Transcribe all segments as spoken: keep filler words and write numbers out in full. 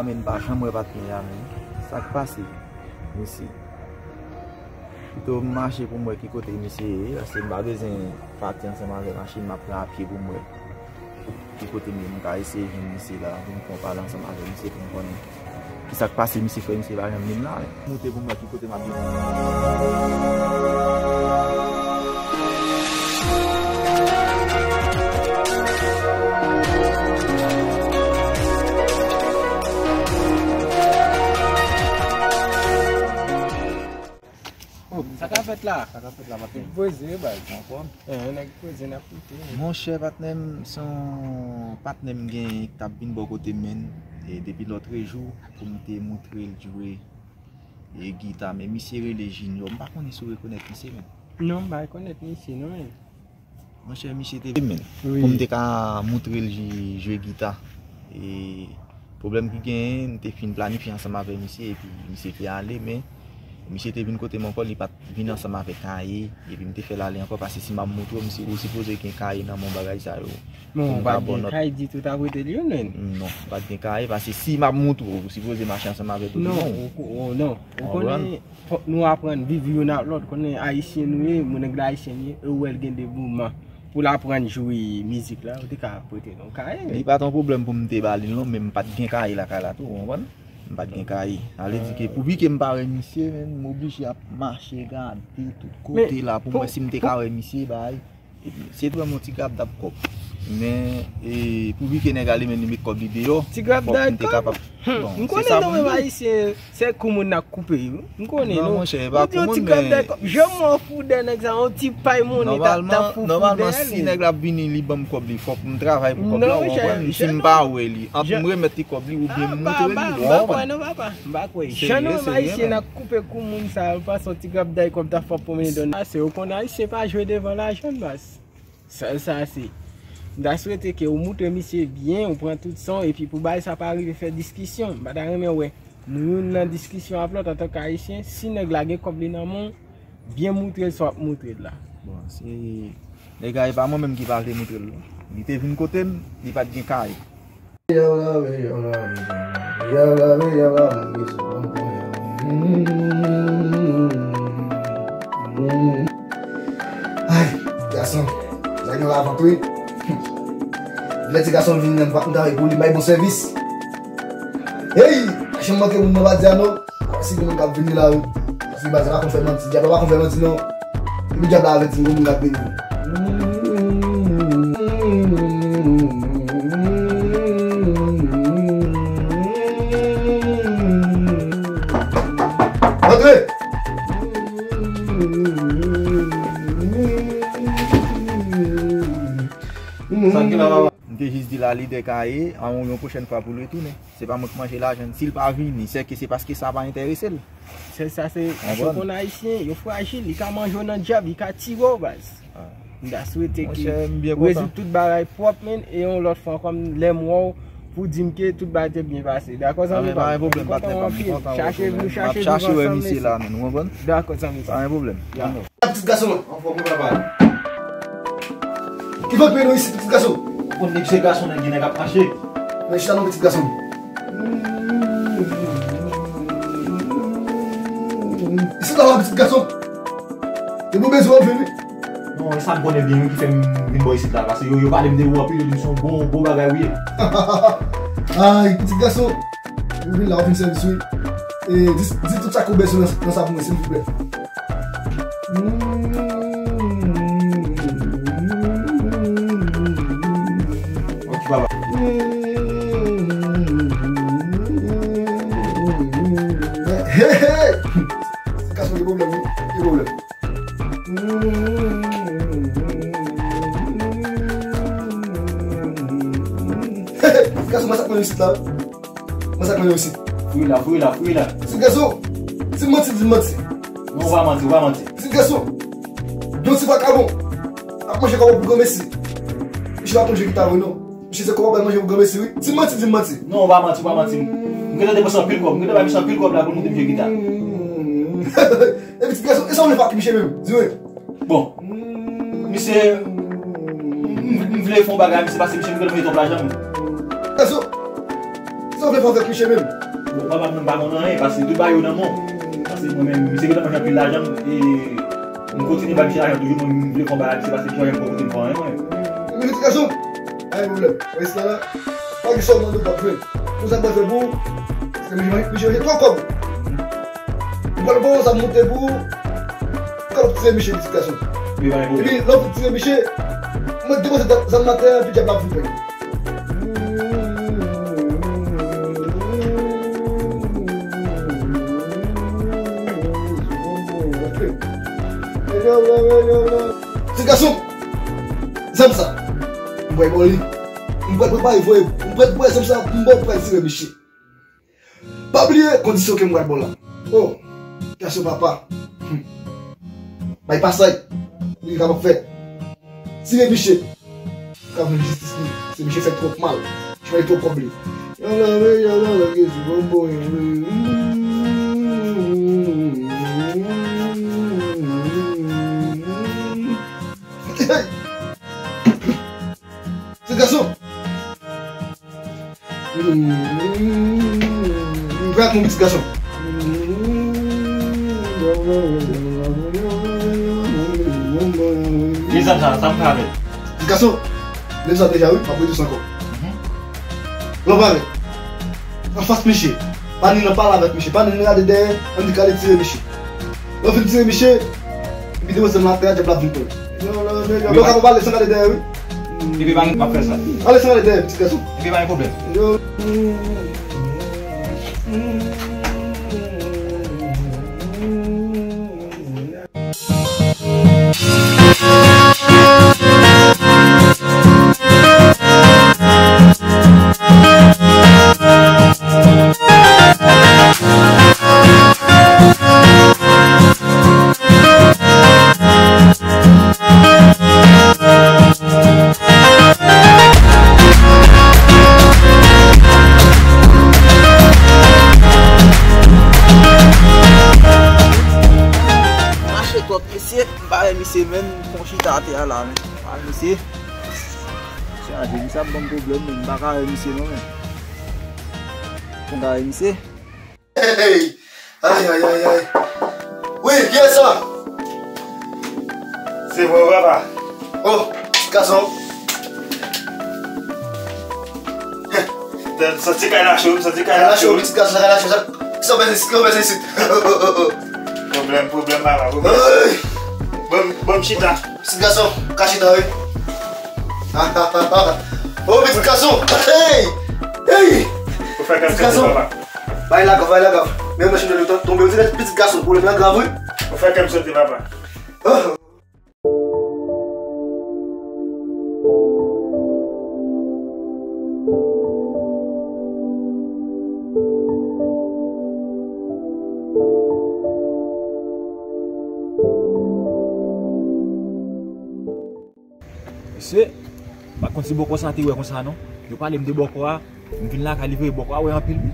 Men m pa janm wè patnè a menm. Sa k pase, mesye? Pito m mache pou m wè ki kote misye ye, paske m pa bezwen pati ansanm avè machin, m ap pran apye pou m wè ki kote m ye. M ka eseye jwenn misye la, pou m pran pale ansanm avè misye, pou m konnen ki sa k pase misye, frè misye pa janm vin la. Moute pou m wè ki kote m ap vin. Sa k ap fèt la? Sa k ap fèt la, patnè? Poze, baz. Anfòm? Eh, nèg poze, n ap koute. Monchè, patnè m, se yon patnè m gen k t ap vin bò kote m, menn. E depi lòtrejou, pou m te montre l jwe, e, gita. Men misye rele Junior. M pa konnen si w rekonèt misye, menn. Non, m pa rekonèt misye, non, menn. Monchè, misye te vle m pou m te ka montre l jwe, jwe gita. E pwoblèm ki genyen, m te fin planifye ansanm avè misye, epi misye te ale, men misye te vin kote m ankò, li pa t vin ansanm avèk kaye, epi m te fè l ale ankò, paske si m ap montre w, misye, ou sipoze gen kaye nan men w, bagay sa yo. Bon, ou pa t gen kaye ditou, t ap rete l youn, menn? Non, m pa t gen kaye, paske si m ap montre w, ou sipoze mache ansanm avèk ou tou, non, non. Ou ko-, ou, non. Ou konnen, fòk nou aprann viv youn ak lòt, konnen ayisyen nou ye, moun nèg la ayisyen li ye, e ou wè l gen de moman pou l aprann jwe mizik la, ou te ka prete l yon kaye. Li pa t yon pwoblèm pou m te ba li l non, men m pa t gen kaye lakay la tou, ou konprann? M pa t gen kaye. Sa vle di ke pou pi ke m pa wè misye, menn, m oblije ap mache gade tout kote la pou m wè si m te ka wè misye, bay. Epi se pran m yon ti grabday kòb. Men, e, pou pi ke nèg a li menm li met kòb li deyò, fòk m te kapab. Bon, m konnen nou menm ayisyen, se kou moun n ap koupe yo. M konnen non. Non, monchè, e pa kou moun, men jan m wè foudè nèg sa, yon ti pay monnen t ap, t ap fout foudè. Nòmalman, si nèg la ap vini, li ban m kòb li, fòk m travay pou kòb la, ou konprann? Si m pa wè li, ant m remèt li kòb li oubyen m montre li, ou konprann? M pa kwè non, papa. M pa kwè. Jan nou menm ayisyen n ap koupe kou moun sa yo, pa soti grabday kòb ta fè pwomene donn. Ase, ou konn ayisyen pa jwe devan lajan, baz. Sèl sa se. M ta swete ke ou moutre misye byen, ou pran tout san w, epi pou bagay sa pa rive fè diskisyon. M pa ta renmen wè nou youn nan diskisyon ap lòt antanke ayisyen. Si nèg la gen kòb li nan men w, byen moutre l sa w ap moutre l la. Bon, se nèg la, e pa mwen menm ki pa vle moutre l non. Li te vin kote m, li pa t gen kaye. Yo love, yo love, yo love, yo love, yo love. Ay, gason, sa gen lavant wi. Lè ti gason vini nan m travay pou li, bay bon sèvis. Hey, pa janm manke moun nan pa di a non. Si gen moun k ap vini la wi. Paske baz la pa konn fè manti, dyab la pa konn fè manti non. Depi dyab la avèti m, gen moun k ap vini. Antre! Sa k gen la, papa? M te jis di l a lidè kaye, a yon, yon pwochèn fwa pou l retounen. Se pa mwen k manje lajan l. Si l pa vini, sèke se paske sa pa enterese l. Sèl sa se, ou konn ayisyen, yo frajil, li ka manje w nan dyab, li ka tire w, baz. M ta swete ke rezoud tout bagay pwòp, menn, e yon lòt fwa ankò, lè m wè w, pou di m ke tout bagay te byen pase. Dakò, zanmi pa m? M kontan anpil. Chache, nou chache viv ansanm, mesye. Dakò, zanmi pa m. Pa gen pwoblèm. Pitit gason an. Anfòm wi papa. Ki vant mennen w isit, pitit gason? Ou konn nèg se gason, nèg gen nèg ap mache. Men chita non, pitit gason. Isit la, pitit gason. Depi w bezwen w ap jwenn wi. Non, e sa m konnen byen wi ki fè m vin bò isit la, paske yo, yo pale m de ou anpil, yo di m se yon bon, bon bagay ou ye. Ay, pitit gason. Vin la, w ap vin sèvis wi. E, di, di tout sa k ou bezwen nan, nan sa pou mwen, silvouplè. Ok, papa. Hey, hey! Gason, gen pwoblèm wi, gen pwoblèm. Hey, hey! Gason, mwen sa k mwen isit la. Mwen sa k mwen isit. Fouye la, fouye la, fouye la. Pitit gason, di m manti, di m manti. Non, ou pa manti, ou pa manti. Pitit gason, yon ti vakabon ap manje kòb pou granmesi. Misye pa konn jwe gita vre non. Misye se kòb ap manje pou granmesi wi. Di m manti, di m manti. Non, ou pa manti, ou pa manti. M gentan depanse anpil kòb, m gentan bay misye anpil kòb la pou l montre m jwe gita. E pitit gason, e sa w vle fè ak misye menm? Di mwen. Bon. Misye, m, m, m vle fè yon bagay, misye pase, misye m vle manje twòp lajan, mwen. Gason. Sa w vle fè avèk misye menm? Bon, papa, mwen pa konn anyen, paske tout bagay yo nan men w. Paske mwen menm, misye gentan manje anpil lajan m, e m kontinye bay misye lajan toujou, mwen m vle fè yon bagay ak misye, paske misye pa janm pran kote m fè anyen, mwen. Men ti gason, pa gen pwoblèm. Mwen isit la, la, pa gen sa w mande w p ap jwenn. Pou sa m pral fè pou ou, se misye, misye manje twò kòb. M pral pran yon zam moute pou ou. Kòb tire misye, ti gason. Epi lè w fin tire misye, mwen depoze zam nan atè a, epi dyab la vin pran. Ti gason, zam sa, m pral ba w li. M pral prepare voye, m pral prepare zam sa pou m ba w, pral tire misye. Pa bliye kondisyon ke m pral ba w la. Oh, gason papa. Hmm. Bay pasaj. Li kapab fè. Tire misye. Ka vin jistis li. Se misye fè twòp mal. Misye fè twòp kòb li. Yon lave, yon lave, ki sou bon bon, yon lave. Ti gason. Gad mon pitit gason. Ki zam sa, sa m fè avè l? Pitit gason, menm sa deja wi, m ap redi sa ankò. Lè w parèt, anfas misye, pa ni nan pale avèk misye, pa ni nan gade dèyè, annik ale tire misye. Lè w fin tire misye, epi depoze l atè a, dyab la vin pran l. Lè w ka pa pale san gade dèyè wi. Epi pa gen, m ap fè sa. Ale san gade dèyè, pitit gason. Epi pa gen pwoblèm. Mache twòp, mesye, m pa wè misye menm, fon chita atè a la, men. Pa wè misye. Chanje, misye ap ban m pwoblèm, men m pa ka wè misye non, men. Fon ka wè misye. Hey! Ay, ay, ay, ay. Wi, kiyès sa? Se mwen, papa. Oh, ti gason. M santi kay la cho, m santi kay la cho. Kay la cho, wi, ti gason, kay la cho. Sa, sa w bezwen isit, sa w bezwen isit? Pwoblèm, pwoblèm, papa, pwoblèm. Ay! Bon, bon, chita. Pitit gason, ka chita wi. Oh, pitit gason. Hey! Hey! Ou fè kè m sote, papa. Bay lagav, bay lagav. Men mwen chita tonbe, pitit gason, pwoblèm la grav wi. Ou fè kè m sote, papa. Oh. Mesye, m pa konn si bòkò sa te wè konsa non. Yo pale m de bòkò a, m vin lakay li vre, bòkò a wè anpil wi.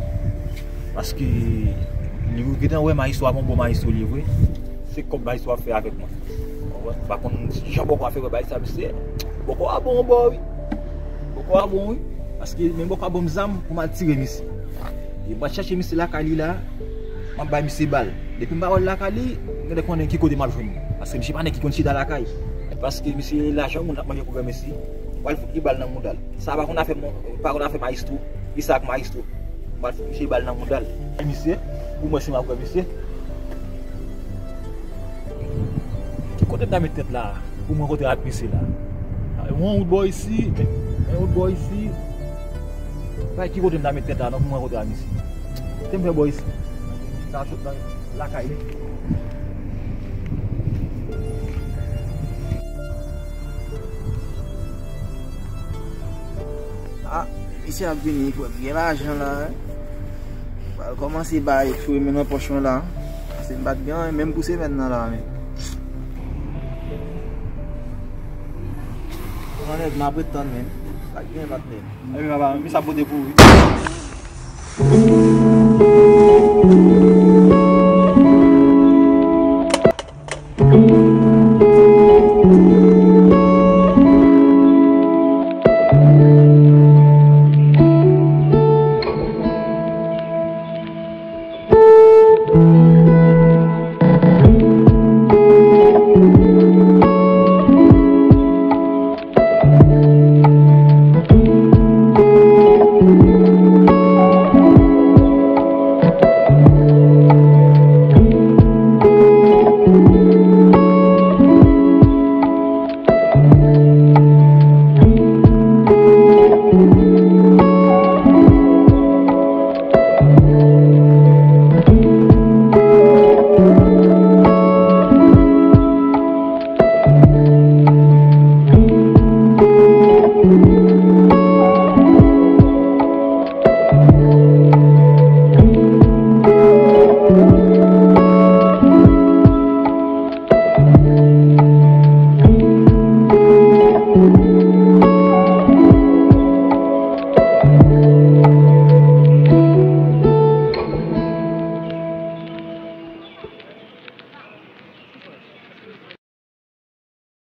Paske li gentan wè mayestwo a, bon, bon mayestwo li ye vre. Se kòb mayestwo ap fè avèk mwen. Ou konprann? M pa konn jan bòkò a fè wè bagay sa, mesye. Bòkò a bon bò wi. Bòkò a bon wi. Paske men bòkò a ban m zam pou m al tire misye. E m pral chache misye lakay li la. M ap bay misye bal. Depi m pa wè l lakay li, m genlè konnen ki kote m ap jwenn li. Paske misye pa nèg ki konn chita lakay. Paske misye lajan moun ap manje pou gran mesye. M pral fout li bal nan mouda l. Sa pa konn afè, pa konn afè mayestwo. Li sa ak mayestwo. M pral fout misye bal nan mouda l. E misye, pou mwen si m ap wè misye. Ki kote m ta met tèt la pou m rankontre ak misye la? Yon wout bò isi, yon wout bò isi. Bay ki kote m ta met tèt la non pou m rankontre ak misye. Te m fè bò isi. M ta sot nan lakay li. Ah, misye ap vini, li fè gen lajan la, wi. Pral kòmanse bay fouye men nan pòch mwen la. Paske m pa t gen anyen menm pou semèn nan la, men. Pran nèg, m ap ret tann, men. Pa t gen patnè. Epi papa, misye ap pote pou ou, wi.